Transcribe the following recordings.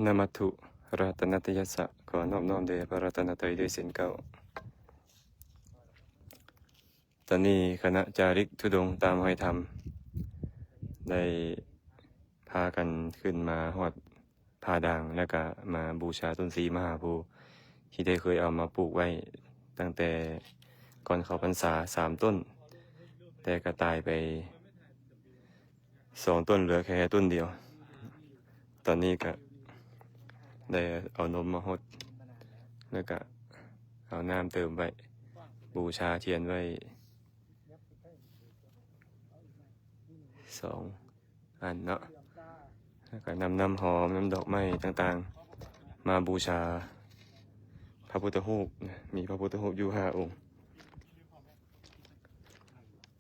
ນະມັດຖຸລັດຕະນະຕະຍັດສະ ຂໍນອບນ້ອມແດ່ພະລັດຕະນະໄຕດ້ວຍເຊັ່ນເກົ່າ. ຕອນນີ້ຄະນະຈາລິກທຸດົງຕາມຮອຍທຳ ໄດ້ພາກັນຂຶ້ນມາຮອດຜາດ່າງ ແລ້ວກະມາບູຊາຕົ້ນສີມະຫາໂພ ທີ່ໄດ້ເຄີຍເອົາມາປູກໄວ້ຕັ້ງແຕ່ກ່ອນເຂົ້າພັນສາສາມຕົ້ນ ແຕ່ກະຕາຍໄປ ສອງຕົ້ນ ເຫຼືອແຄ່ຕົ້ນດຽວ. ຕອນນີ້ກະໄດ້ເອົານົມມາຫົດ ແລ້ວກະເອົານ້ຳເຕີມໄວ້ ບູຊາທຽນໄວ້ສອງອັນເນາະ ແລ້ວກະນຳນ້ຳຫອມ ນຳດອກໄມ້ຕ່າງໆ ມາບູຊາພະພຸດທະຮູບນະ ມີພະພຸດທະຮູບຢູ່ຫ້າອົງ.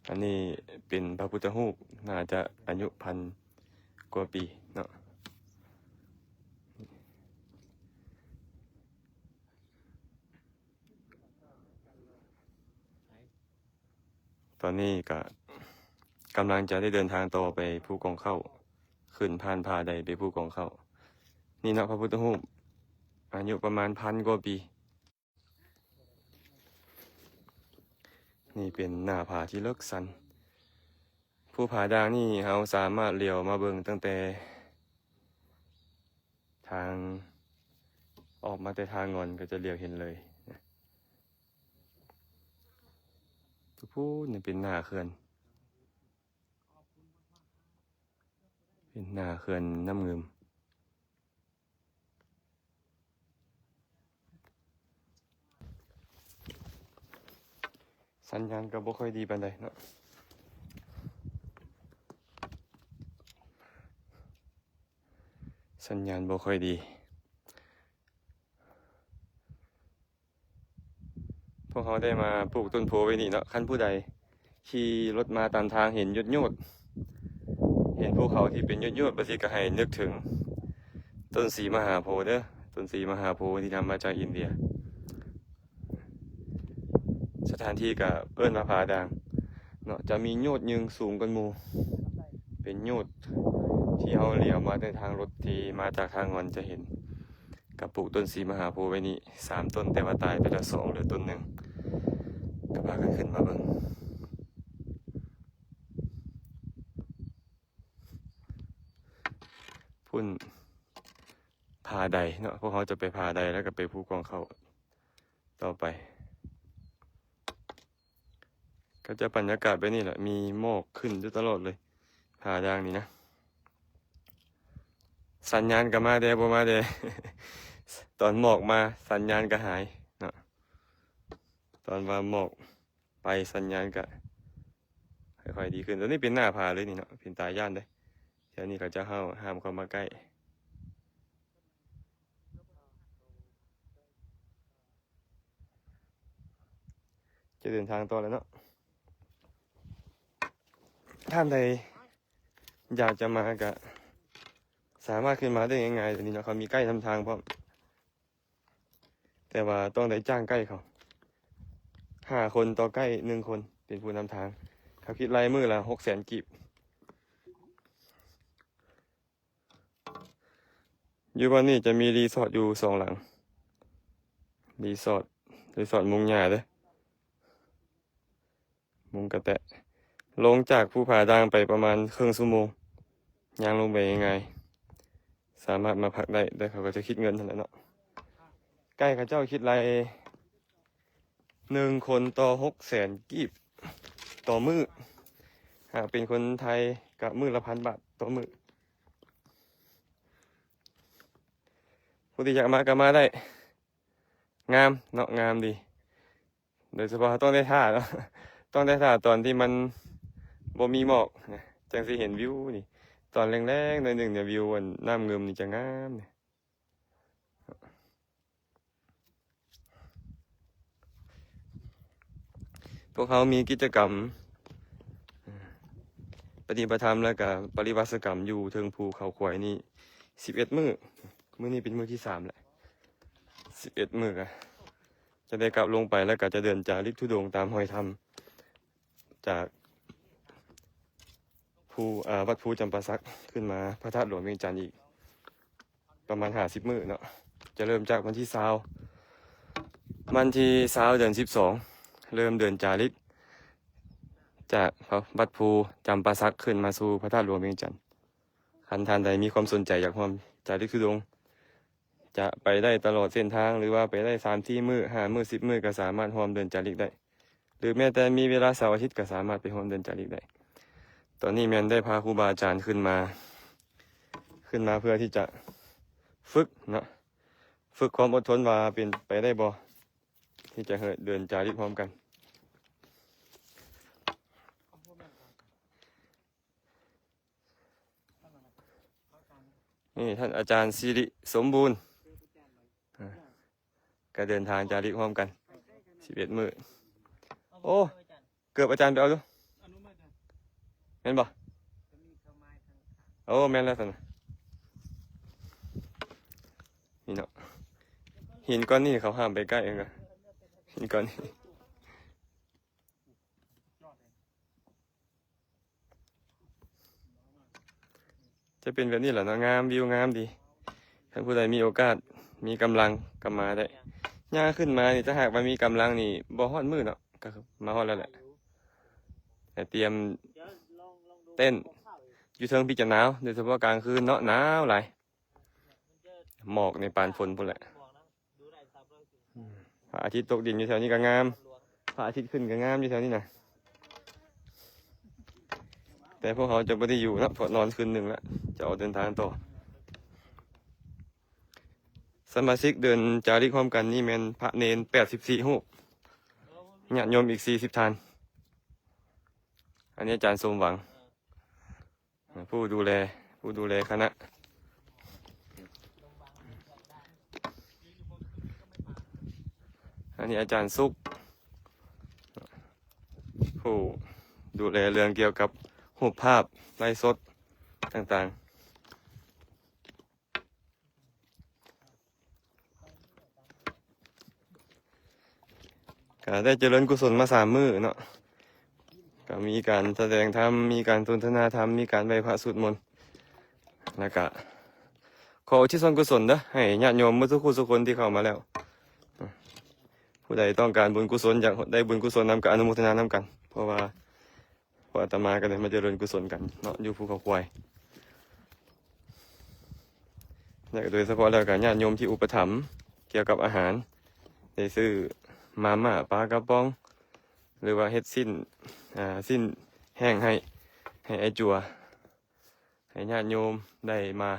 ອັນນີ້ເປັນພະພຸດທະຮູບ ໜ້າຈະອາຍຸພັນກວ່າປີເນາະ. ຕອນນີ້ກະກຳລັງຈະໄດ້ເດີນທາງຕໍ່ໄປພູກອງເຂົ້າ ຂຶ້ນຜ່ານຜາໃດໄປພູກອງເຂົ້າ. ນີ້ເນາະ ພະພຸດທະຮູບ ອາຍຸປະມານພັນກວ່າປີ. ນີ້ເປັນໜ້າຜາທີ່ເລິກຊັນ. ພູຜາດ່າງນີ້ເຮົາສາມາດຫຼຽວມາເບິ່ງຕັ້ງແຕ່ທາງ ອອກມາແຕ່ທ່າງ່ອນກໍຈະຫຼຽວເຫັນເລີຍ. ພຸ້ນ ນີ້ເປັນໜ້າເຂື່ອນ ເປັນໜ້າເຂື່ອນນ້ຳງື່ມ. ສັນຍານກໍບໍ່ຄ່ອຍດີປານໃດເນາະ ສັນຍານບໍ່ຄ່ອຍດີ. ພວກເຮົາໄດ້ມາປູກຕົ້ນໂພໄວ້ນີ້ເນາະ. ຄັນຜູ້ໃດຂີ່ລົດມາຕາມທາງເຫັນໂຍດໆ ເຫັນພູເຂົາທີ່ເປັນໂຍດໆ ແບບຊີ້ ກໍໃຫ້ນຶກເຖິງຕົ້ນສີມະຫາໂພເດີ ຕົ້ນສີມະຫາໂພທີ່ນຳມາຈາກອິນເດຍ. ສະຖານທີ່ກໍເອີ້ນວ່າຜາດ່າງເນາະ ຈະມີໂຍດຍືງສູງກວ່າໝູ່ ເປັນໂຍດທີ່ເຮົາຫຼຽວມາໃນທາງລົດທີ່ມາຈາກທ່າງ່ອນຈະເຫັນ. ກໍປູກຕົ້ນສີມະຫາໂພໄວ້ນີ້ສາມຕົ້ນ ແຕ່ວ່າຕາຍໄປແລ້ວສອງ ເຫຼືອຕົ້ນໜຶ່ງ ກໍພາກັນຂຶ້ນມາເບິ່ງ. ພຸ້ນຜາໃດເນາະ ພວກເຮົາຈະໄປຜາໃດ ແລ້ວກໍໄປພູກອງເຂົ້າຕໍ່ໄປ. ກໍຈະບັນຍາກາດແບບນີ້ແຫຼະ ມີໝອກຂຶ້ນຢູ່ຕະຫຼອດເລີຍ ຜາດ່າງນີ້ນະ. ສັນຍານກໍມາແດ່ ບໍ່ມາແດ່ ຕອນໝອກມາສັນຍານກໍຫາຍເນາະ ຕອນວ່າໝອກໄປສັນຍານກໍຄ່ອຍໆດີຂຶ້ນ. ຕອນນີ້ເປັນໜ້າຜາເລີຍນີ້ເນາະ ເປັນຕາຢ້ານເດ້. ແຖວນີ້ເຂົາເຈົ້າຫ້າມ ຫ້າມເຂົ້າມາໃກ້. ຈະເດີນທາງຕໍ່ແລ້ວເນາະ. ທ່ານໃດຢາກຈະມາກະສາມາດຂຶ້ນມາໄດ້ງ່າຍໆ ດຽວນີ້ເນາະ ເຂົາມີໄກນຳທາງພ້ອມ ແຕ່ວ່າຕ້ອງໄດ້ຈ້າງໄກເຂົາ ຫ້າຄົນຕໍ່ໄກໜຶ່ງຄົນ ເປັນຜູ້ນຳທາງ. ເຂົາຄິດໄລ່ມື້ລະຫົກແສນກີບ. ຢູ່ບ່ອນນີ້ຈະມີຣີສອດຢູ່ສອງຫຼັງ ຣີສອດ ຣີສອດມຸງຫຍ້າເດີ ມຸງກະແຕະ. ລົງຈາກພູຜາດ່າງໄປປະມານເຄິ່ງຊົ່ວໂມງ ຍ່າງລົງໄປງ່າຍໆ ສາມາດມາພັກໄດ້ ແຕ່ເຂົາກໍຈະຄິດເງິນຫັ້ນແຫຼະເນາະ. ໄກເຂົາເຈົ້າຄິດໄລ່ ໜຶ່ງຄົນຕໍ່ຫົກແສນກີບຕໍ່ມື້ ຫາກເປັນຄົນໄທກໍມື້ລະພັນບາດຕໍ່ມື້. ຜູ້ທີ່ຢາກມາກໍມາໄດ້ ງາມເນາະ ງາມດີ. ໂດຍສະເພາະເຮົາຕ້ອງໄດ້ຖ້າເນາະ ຕ້ອງໄດ້ຖ້າຕອນທີ່ມັນບໍ່ມີໝອກນະ ຈັ່ງຊິເຫັນວິວນີ້. ຕອນແລງໆໜ້ອຍໜຶ່ງນີ້ ວິວອັນນ້ຳງື່ມນີ້ຈະງາມນີ້. ພວກເຮົາມີກິດຈະກຳປະຕິບັດທຳ ແລະກະປະລິວາສະກຳຢູ່ເທິງພູເຂົາຄວາຍນີ້ສິບເອັດມື້. ມື້ນີ້ເປັນມື້ທີສາມແລ້ວ ສິບເອັດມື້ກະຈະໄດ້ກັບລົງໄປ ແລະກະຈະເດີນຈາລິກທຸດົງຕາມຮອຍທຳ ຈາກພູ ອາ ວັດພູຈຳປາສັກ ຂຶ້ນມາພະທາດຫຼວງວຽງຈັນອີກ. ປະມານຫ້າສິບມື້ເນາະ ຈະເລີ່ມຈາກວັນທີຊາວ ວັນທີຊາວ ເດືອນສິບສອງ ເລີ່ມເດີນຈາລິກ ຈາກວັດພູຈຳປາສັກຂຶ້ນມາສູ່ພະທາດຫຼວງວຽງຈັນ. ຄັນທ່ານໃດມີຄວາມສົນໃຈຢາກຮ່ວມຈາລິກທຸດົງ ຈະໄປໄດ້ຕະຫຼອດເສັ້ນທາງ ຫຼືວ່າໄປໄດ້ສາມສີ່ມື້ ຫ້າມື້ ສິບມື້ ກໍສາມາດຮ່ວມເດີນຈາລິກໄດ້ ຫຼືແມ້ແຕ່ມີເວລາເສົາອາທິດກໍສາມາດໄປຮ່ວມເດີນຈາລິກໄດ້. ຕອນນີ້ແມ່ນໄດ້ພາຄູບາອາຈານຂຶ້ນມາ ຂຶ້ນມາເພື່ອທີ່ຈະຝຶກເນາະ ຝຶກຄວາມອົດທົນວ່າເປັນໄປໄດ້ບໍ່ ທີ່ຈະເດີນຈາລິກພ້ອມກັນ. ນີ້ທ່ານອາຈານສິລິສົມບູນ ອ່າ ກໍເດີນທາງຈາລິກພ້ອມກັນ ສິບເອັດ ມື້. ໂອ້ ເກີບອາຈານໄປເອົາດູ ແມ່ນບໍ່? ໂອ້ ແມ່ນແລ້ວຊັ້ນນະ. ນີ້ເນາະ ຫີນກ້ອນນີ້ເຂົາຫ້າມໄປໃກ້ ເຫັນບໍ່? ຫີນກ້ອນນີ້ ຈະເປັນແບບນີ້ແຫຼະເນາະ ງາມ ວິວງາມດີ. ຄັນຜູ້ໃດມີໂອກາດ ມີກຳລັງກໍມາໄດ້. ຍ່າງຂຶ້ນມານີ້ ຖ້າຫາກວ່າມີກຳລັງນີ້ ບໍ່ຮອດມື້ເນາະ ກໍມາຮອດແລ້ວແຫຼະ. ແຕ່ຕຽມເຕັນຢູ່ເທິງ ພີ່ຈະໜາວ ໂດຍສະເພາະກາງຄືນເນາະ ໜາວຫຼາຍ. ໝອກໃນປານຝົນພຸ້ນແຫຼະ. ອືມ ພະອາທິດຕົກດິນຢູ່ແຖວນີ້ກໍງາມ ພະອາທິດຂຶ້ນກໍງາມຢູ່ແຖວນີ້ນະ. ແຕ່ພວກເຮົາຈະບໍ່ໄດ້ຢູ່ເນາະ ເພາະນອນຄືນໜຶ່ງລະ ຈະອອກເດີນທາງຕໍ່. ສະມາຊິກເດີນຈາລິກຮ່ວມກັນນີ້ແມ່ນພະເນນແປດສິບສີ່ຮູບ ຍາດໂຍມອີກສີ່ສິບທ່ານ. ອັນນີ້ອາຈານສົມຫວັງ ຜູ້ດູແລ ຜູ້ດູແລຄະນະ. ອັນນີ້ອາຈານສຸກ ຜູ້ດູແລເລື່ອງກ່ຽວກັບຮູບພາບ ໄລຟ໌ສົດຕ່າງໆ. ກໍໄດ້ຈະເລີນກຸສົນມາສາມມື້ເນາະ ກໍມີການສະແດງທຳ ມີການສົນທະນາທຳ ມີການໄຫວ້ພະສູດມົນ ແລ້ວກໍຂໍອຸທິດສ່ວນກຸສົນເດີ ໃຫ້ຍາດໂຍມໝົດທຸກຜູ້ທຸກຄົນທີ່ເຂົ້າມາແລ້ວ. ຜູ້ໃດຕ້ອງການບຸນກຸສົນ ຢາກໄດ້ບຸນກຸສົນນຳ ກໍອະນຸໂມທະນານຳກັນ ເພາະວ່າ ພວກອາດຕະມາກໍໄດ້ມາຈະເລີນກຸສົນກັນເນາະ ຢູ່ພູເຂົາຄວາຍ ແລະ ໂດຍສະເພາະແລ້ວກໍຍາດໂຍມທີ່ອຸປະຖຳກ່ຽວກັບອາຫານ ໄດ້ຊື້ມາມ່າ ປາກະປ໋ອງ ຫຼືວ່າເຮັດຊີ້ນ ອ່າ ຊີ້ນແຫ້ງໃຫ້ ໃຫ້ອ້າຍຈົວ ໃຫ້ຍາດໂຍມໄດ້ມາ